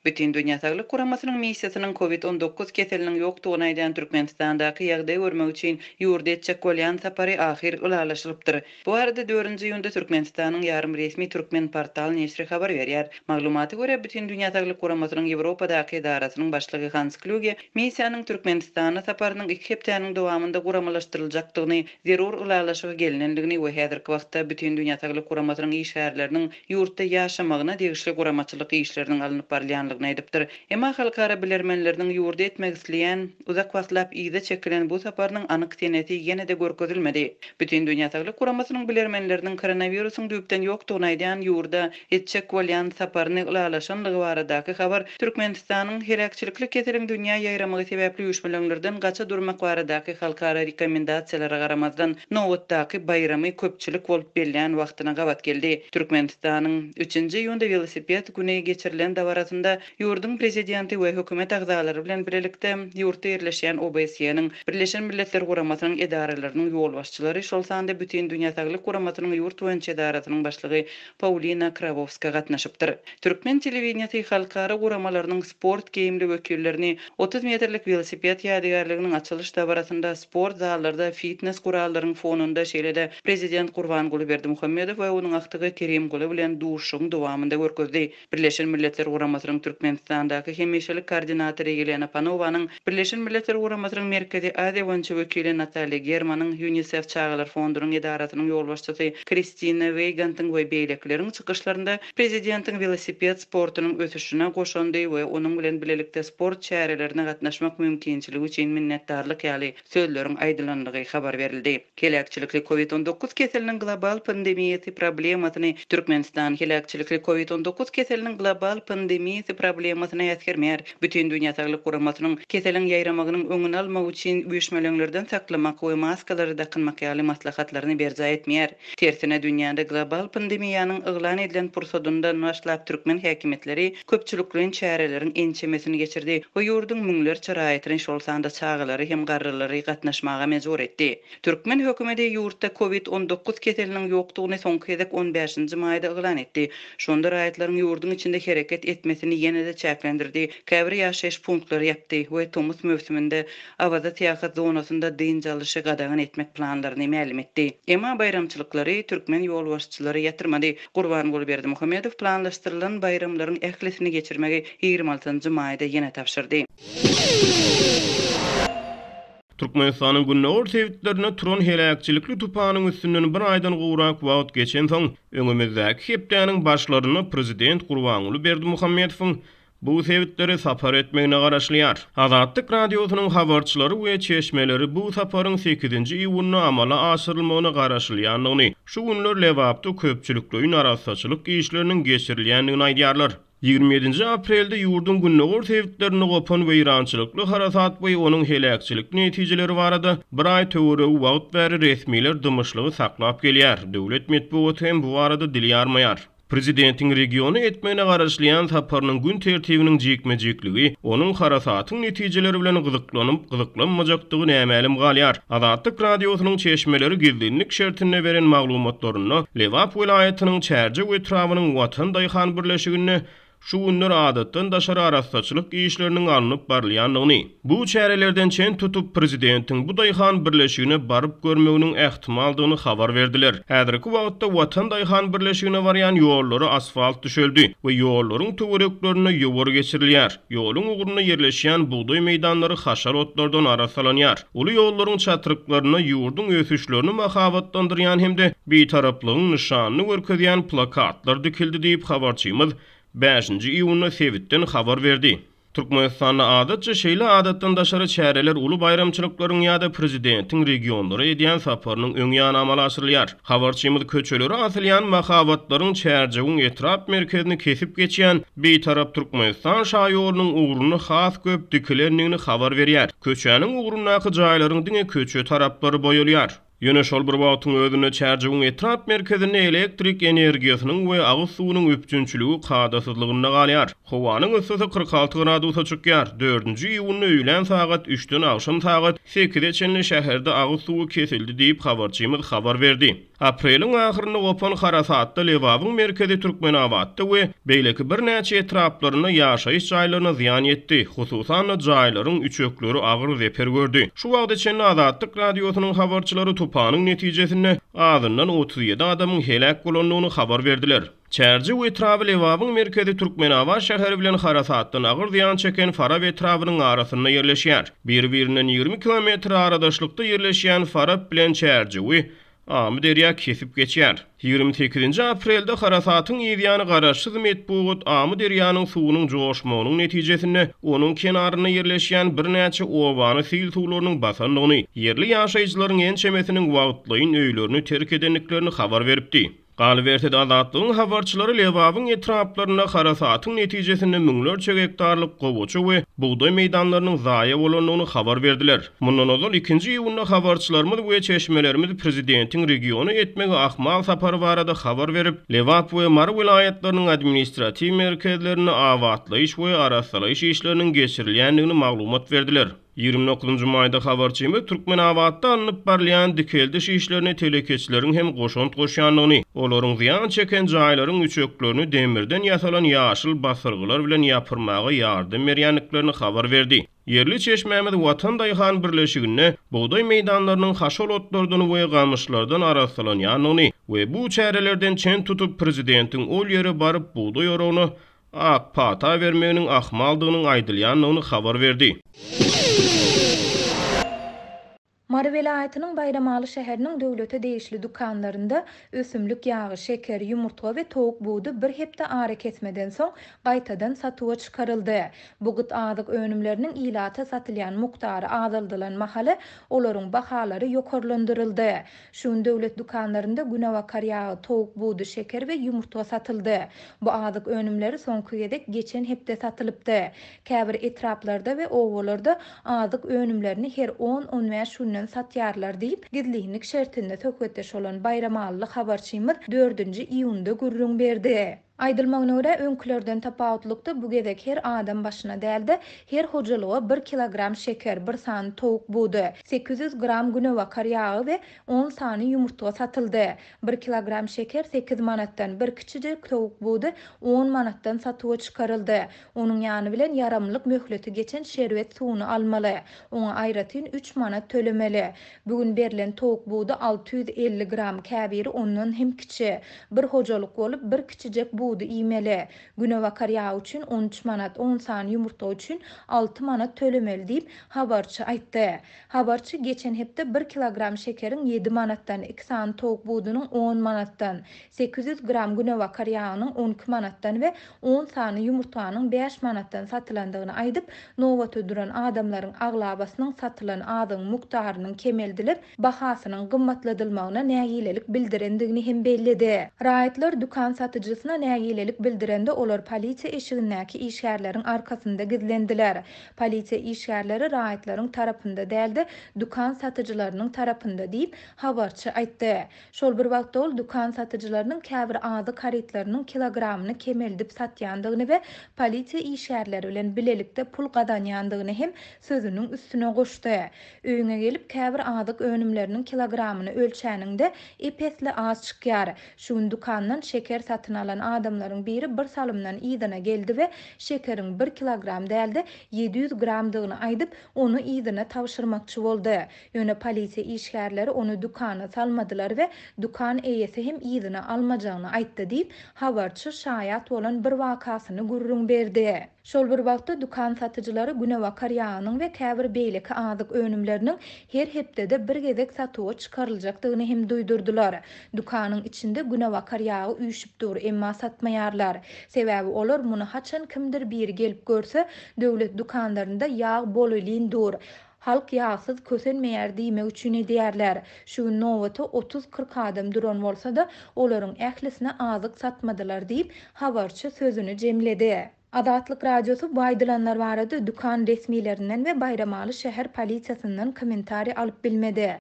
Bütindünýä Saglyk Guramasynyň missiýasynyň Covid 19 keseliniň ýokdugyny aýdýan Türkmenistandaky ýagdaýy görmek üçin ýurda etjek bolýan sapary ahyr ylalaşylypdyr. Bu barada dördünji iýunda Türkmenistanyň ýarym resmi Turkmenportal neşiri habar berýär. Maglumata görä, Bütindünýä Saglyk Guramasynyň Ýewropadaky edarasynyň başlygy Hans Klýuge missiýanyň Türkmenistana saparynyň iki hepdäniň dowamynda guramalaşdyryljakdygyny, zerur ylalaşyga gelnendigini we häzirki wagtda Bütindünýä Saglyk Guramasynyň işgärleriniň ýurtda ýaşamagyna degişli guramaçylyk işleriniň alnyp barylýanlygyny aýdypdyr. Emma halkara bilermenleriniň ýurda etmek isleýän, uzak wagtlap yza çekilen bu saparynyň anyk senesi ýene-de görkezilmedi. Bütindünýä Saglyk Guramasynyň bilermenleriniň koronawirusyň düýpden ýokdugyny aýdýan ýurda etjek bolýan saparyny ylalaşanlygy baradaky habar Türkmenistanyň heläkçilikli keseliň dünýä ýaýramagy sebäpli üýşmeleňlerden gaça durmak baradaky halkara rekomendasiýalara garamazdan, nobatdaky baýramy köpçülik bolup bellän wagtyna gabat geldi. Türkmenistanyň üçünji iýunda Welosiped güni geçirilen dabarasynda ýurduň Prezidenti we hökümet agzalary bilen bilelikde ýurtda ýerleşýän OBSE-niň, Birleşen Milletler Guramasynyň edaralarynyň ýolbaşçylary, şol sanda Bütindünýä Saglyk Guramasynyň ýurt boýunça edarasynyň başlygy Paulina Krawowska gatnaşypdyr. Türkmen telewideniýesi halkara guramalarynyň sport geýimli wekillerini 30 metrlik welosiped ýadygärliginiň açylyş dabarasynda sport zallarda fitnes gurallaryň fonunda şeýle-de Prezident Gurbanguly Berdimuhamedow we onuň agtygy Kerimguly bilen duşuşygyň dowamynda görkezdi. Birleşen Milletler Guramasynyň Türkmenistandaky hemişelik koordinatory Ýelena Panowanyň, Birleşen Milletler Guramasynyň Merkezi Aziýa boýunça wekili Natalýa Germanyň, Ýunisef çagalar fondunyň edarasynyň ýolbaşçysy Kristina Weýgantyň we beýlekileriň çykyşlarynda Prezidentiň welosiped sportunyň ösüşine goşandy we onuň bilen bilelikde sport çärelerine gatnaşmak mümkinçiligi üçin minnetdarlyk ýaly sözleriň aýdylandygy habar berildi. Heläkçilikli Covid 19 keseliniň global pandemiýasy problemasyny Türkmenistan heläkçilikli Covid 19 keseliniň global pandemiýasy problemasyny äsgermeýär. Bütindünýä Saglyk Guramasynyň keseliň ýaýramagynyň öňüni almak üçin üýşmeleňlerden saklamak we maskalary dakynmak ýaly maslahatlaryny berjaý etmeýär. Tersine, dünýäde global pandemiýanyň yglan edilen pursadyndan başlap türkmen häkimiýetleri köpçülikleýin çäreleriň ençemesini geçirdi we ýurduň müňlerçe raýatyny, şol sanda çagalary hem garrylary gatnaşmaga mejbur etdi. Türkmen hökümeti ýurtda Covid 19 keseliniň ýokdugyny soňky gezek on bäşinji maýda yglan etdi. Şonda raýatlaryň ýurduň içinde hereket etmesini ýene-de çäklendirdi, käbir ýaşaýyş punktlary ýapdy we tomus möwsüminde Awaza syýahat zonasynda dynç alyşy gadagan etmek planlaryny mälim etdi. Emma baýramçylyklary türkmen ýolbaşçylary ýatyrmady. Gurbanguly Berdimuhamedow planlaşdyrylan baýramlaryň ählisini geçirmegi 26-njy maýda ýene tabşyrdy. Türkmenistanyň gündogar sebitlerinde turan heläkçilikli tupanyň üstünden bir aýdan gowrak wagt geçensoň, öňümizdäki hepdäniň başlarynda prezident Gurbanguly Berdimuhamedowyň bu sebitlere sapar etmegine garaşylýar. Azatlyk Radiosynyň habarçylary we çeşmeleri bu saparyň sekizinji iýunda amala aşyrylmagyna garaşylýandygyny, şu günler Lebapda köpçülikleýin arassaçylyk işleriniň geçirilýändigini aýdýarlar. 27-nji aprelde ýurduň gündogar sebitlerinde gopan weýrançylykly harasat we onuň heläkçilikli netijeleri barada bir aý töweregi wagt bäri resmiler dymyşlygy saklap gelýär, döwlet metbugaty hem bu barada dil ýarmaýar. Prezidentiň regiona etmegine garaşylýan saparynyň gün tertibiniň jikme-jikligi, onuň harasatyň netijeleri bilen gyzyklanyp, gyzyklanmajakdygy nämälim galýar. Azatlyk Radiosynyň çeşmeleri gizlinlik şertinde beren maglumatlarynda, Lebap welaýatynyň Çärjew etrabynyň Watan daýhan birleşiginde şu günler adatdan daşary arassaçylyk işleriniň alnyp barylýandygyny, bu çärelerden çen tutup, prezidentiň bu daýhan birleşigine baryp görmeginiň ähtimaldygyny habar berdiler. Häzirki wagtda Watan daýhan birleşigine barýan ýollara asfalt düşeldi we ýollaryň töwereklerinde ýowar geçirilýär. Ýoluň ugrunda ýerleşýän bugdaý meýdanlary haşal otlardan arassalanýar. Uly ýollaryň çatryklarynda ýurduň ösüşlerini mahabatlandyrýan hem-de Bitaraplygyň nyşanyny görkezýän plakatlar dikildi diýip, habarçymyz bäşinji iýunda sebitden habar berdi. Türkmenistanda adatça şeýle adatdan daşary çäreler uly baýramçylyklaryň ýa-da prezidentiň regionlara edýän saparynyň öň ýany amala aşyrylýar. Habarçymyz köçelere asylýan mahabatlaryň Çärjewiň etrap merkezini kesip geçýän Bitarap Türkmenistan şaýolunyň ugrunda has köp dikilendigini habar berýär. Köçäniň ugrundaky jaýlaryň diňe köçe taraplary boýalýar. Ýöne şol bir wagtyň özünde Çärjewiň etrap merkezinde elektrik energiýasynyň we agyz suwunyň üpjünçiligi kadasyzlygynda galýar. Howanyň yssysy 46 gradusa çykýar. Dördünji iýunda öýlän sagat üçden agşam sagat sekize çenli şäherde agyz suwy kesildi diýip, habarçymyz habar berdi. Apreliň ahyrynda gopan harasatda Lebabyň merkezi Türkmenabatda we beýleki birnäçe etraplarynda ýaşaýyş jaýlaryna zyýan ýetdi, hususan-da, jaýlaryň üçekleri agyr zeper gördi. Şu wagta çenli Azatlyk Radiosynyň habarçylary tupanyň netijesinde azyndan 37 adamyň heläk bolandygyny habar berdiler. Çärjew etraby Lebabyň merkezi Türkmenabat şäheri bilen harasatdan agyr zyýan çeken Farap etrabynyň arasynda ýerleşýär. Biri-birinden 20 kilometr aradaşlykda ýerleşýän Farap bilen Çärjewi Amyderýa kesip geçýär. Ýigrimi sekizinji aprelde harasatyň yzýany garaşsyz metbugat Amyderýanyň suwunyň joşmagynyň netijesinde onuň kenarynda ýerleşýän birnäçe obany sil suwlarynyň basandygyny, ýerli ýaşaýjylaryň ençemesiniň wagtlaýyn öýlerini terk edendiklerini habar beripdi. Galyberse-de, Azatlygyň habarçylary Lebabyň etraplarynda harasatyň netijesinde müňlerçe gektarlyk gowaça we bugdaý meýdanlarynyň zaýa bolandygyny habar berdiler. Mundan ozal, ikinji iýunda habarçylarymyz we çeşmelerimiz prezidentiň regiona etmegi ahmal sapary barada habar berip, Lebap we Mary welaýatlarynyň administratiw merkezlerinde abatlaýyş we arassalaýyş işleriniň geçirilýändigini maglumat berdiler. 29-njy maýda habarçymyz Türkmenabatda alnyp barylýan dikeldiş işlerine telekeçileriň hem goşant goşýandygyny, olaryň zyýan çeken jaýlaryň üçeklerini demirden ýasalan ýaşyl basyrgylar bilen ýapyrmaga ýardam berýändiklerini habar berdi. Ýerli çeşmämiz Watan daýhan birleşiginde bugdaý meýdanlarynyň haşal otlardan we gamyşlardan arassalanýandygyny we bu çärelerden çen tutup prezidentiň ol ýere baryp bugdaý oragyna ak pata bermeginiň ahmaldygynyň aýdylýandygyny habar berdi. Mary welaýatynyň Baýramaly şäheriniň döwlete degişli dükanlarynda ösümlik ýagy, şeker, ýumurtga we towuk budy bir hepde arakesmeden soň gaýtadan satuwa çykaryldy. Bu gyt azyk önümleriniň ilata satylýan mukdary azaldylan mahaly olaryň bahalary ýokarlandyryldy. Şu gün döwlet dükanlarynda günebakar ýagy, towuk budy, şeker we ýumurtga satyldy. Bu azyk önümleri soňky gezek geçen hepde satylypdy. Käbir etraplarda we obalarda azyk önümlerini her on-on bäş günden satýarlar diýip, gizlinlik şertinde söhbetdeş bolan baýramalyly habarçymyz dördünji iýunda gürrüň berdi. Aýdylmagyna görä, öňkülerden tapawutlykda bu gezek her adam başyna däl-de, her hojalyga bir kilogram şeker, bir sany towuk budy, 800 gram günebakar ýagy we on sany ýumurtga satyldy. Bir kilogram şeker sekiz manatdan, bir kiçijik towuk budy on manatdan satuwa çykaryldy. Onuň ýany bilen ýaramlyk möhleti geçen şerbet suwuny almaly. Oňa aýratyn üç manat tölemeli. Bu gün berlen towuk budy 650 gram, käbiri ondan hem kiçi. Bir hojalyk bolup, bir kiçijek budy iýmeli. Günebakar ýagy üçin 13 manat, on sany ýumurtga üçin alty manat tölemeli diýip, habarçy aýtdy. Habarçy geçen hepde bir kilogram şekeriň ýedi manatdan, iki sany towuk budunyň on manatdan, 800 gram günebakar ýagynyň 12 manatdan we on sany ýumurtganyň bäş manatdan satylandygyny aýdyp, nobata duran adamlaryň aglabasynyň satylan azygyň mukdarynyň kemeldilip, bahasynyň gymmatladylmagyna nägilelik bildirendigini hem belledi. Raýatlar dükan satyjysyna nägilelik bildirende, olar polisiýa eşigindäki işgärleriň arkasynda gizlendiler. Polisiýa işgärleri raýatlaryň tarapynda däl-de, dükan satyjylarynyň tarapynda diýip, habarçy aýtdy. Şol bir wagtda ol dükan satyjylarynyň käbir azyk harytlarynyň kilogramyny kemeldip satýandygyny we polisiýa işgärleri bilen bilelikde pul gazanýandygyny hem sözüniň üstüne goşdy. Öýüňe gelip käbir azyk önümleriniň kilogramyny ölçäniňde ep-esli az çykýar. Şu gün dükandan şeker satyn alan adamlaryň biri bir salymdan yzyna geldi we şekeriň bir kilogram däl-de 700 gramdygyny aýdyp, ony yzyna tabşyrmakçy boldy. Ýöne polisiýa işgärleri ony dükana salmadylar we dükan eýesi hem yzyna almajagyny aýtdy diýip, habarçy şaýat bolan bir wakasyny gürrüň berdi. Şol bir wagtda, dükan satyjylary günebakar ýagynyň we käbir beýleki azyk önümleriniň her hepdede bir gezek satuwa çykaryljakdygyny hem duýdurdylar. Dükanyň içinde günebakar ýagy üýşüp dur, emma satmaýarlar. Sebäbi olar muny haçan kimdir biri gelip görse, döwlet dükanlarynda ýag bolelin dur. Halk ýagsyz kösenmeýär diýmek üçin edýärler. Şu gün nobata otuz-kyrk adam duran bolsa-da, olaryň ählisine azyk satmadylar diýip, habarçy sözüni jemledi. Azatlyk Radiosy bu aýdylanlar barada dükan resmilerinden we Baýramaly şäher polisiýasyndan kommentariý alyp bilmedi.